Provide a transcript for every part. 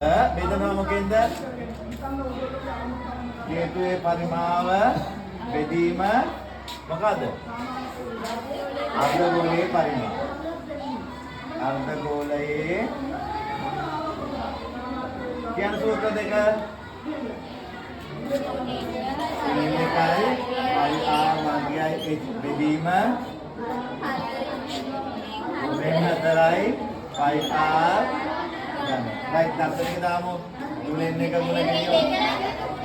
බෙදනවා මොකෙන්ද? හේතුවේ පරිමාව බෙදීම මොකද්ද? අර්ධගෝලයේ පරිමාව. අර්ධගෝලයේ කියන සූත්‍ර දෙක 3 1යි r වර්ගයයි h බෙදීම 3 4යි pi r ගන්න. රයිට්, දර්ශන එක දාමු. 3 1 ගුණ කිරීම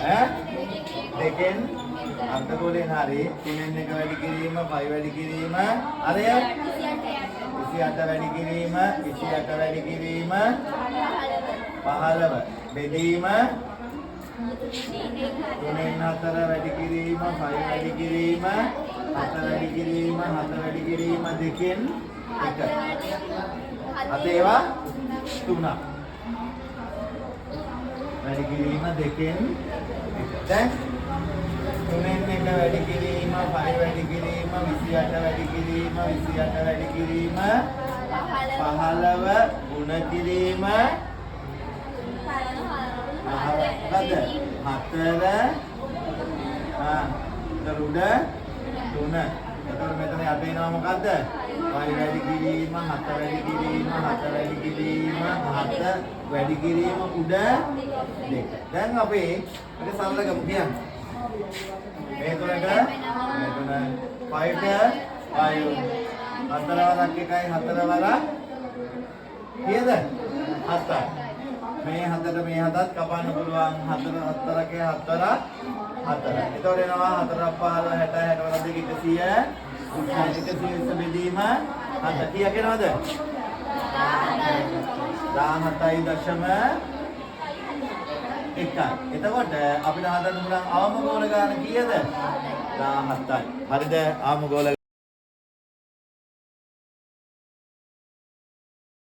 ඈ දෙකෙන් අර්ධගෝලයෙන් හරි 3 1 වැඩි කිරීම 5 වැඩි කිරීම අරය 28 වැඩි කිරීම 28 වැඩි කිරීම 15 බෙදීම 3 4 වැඩි කිරීම 5 වැඩි කිරීම 7 වැඩි කිරීම 7 වැඩි කිරීම 2න් 1. හත ඒවා තුනක් වැඩි කිරීම 2න් 1. දැන් 3 1 වැඩි කිරීම 5 වැඩි කිරීම 28 වැඩි කිරීම 28 වැඩි කිරීම 15 ගුණ කිරීම මොකද්ද? හතර ආ එතකොට උඩ තුන. එතකොට මෙතන යට එනවා මොකද්ද? 5 වැඩි කිරීම 7 වැඩි කිරීම 7 වැඩි කිරීම 7 වැඩි කිරීම උඩ 2. දැන් අපි මේක සරල ගමු කියන්න. මේ තුනට මේ තුන 5ට 5 හතර වරක් එකයි හතර වරක් කීයද? හතයි. මේ හතට මේ හතත් කපන්න පුළුවන්. හතර හතරක හතර හතර. එතකොට එනවා 4 15 60 60 වරක් 2 100 120 බෙදීම හත කීයක් එනවද? 17.1යි. එතකොට අපිට හදන්න පුළුවන් අවම ගෝල ගාන කීයද? 17යි. හරිද? අවම ගෝල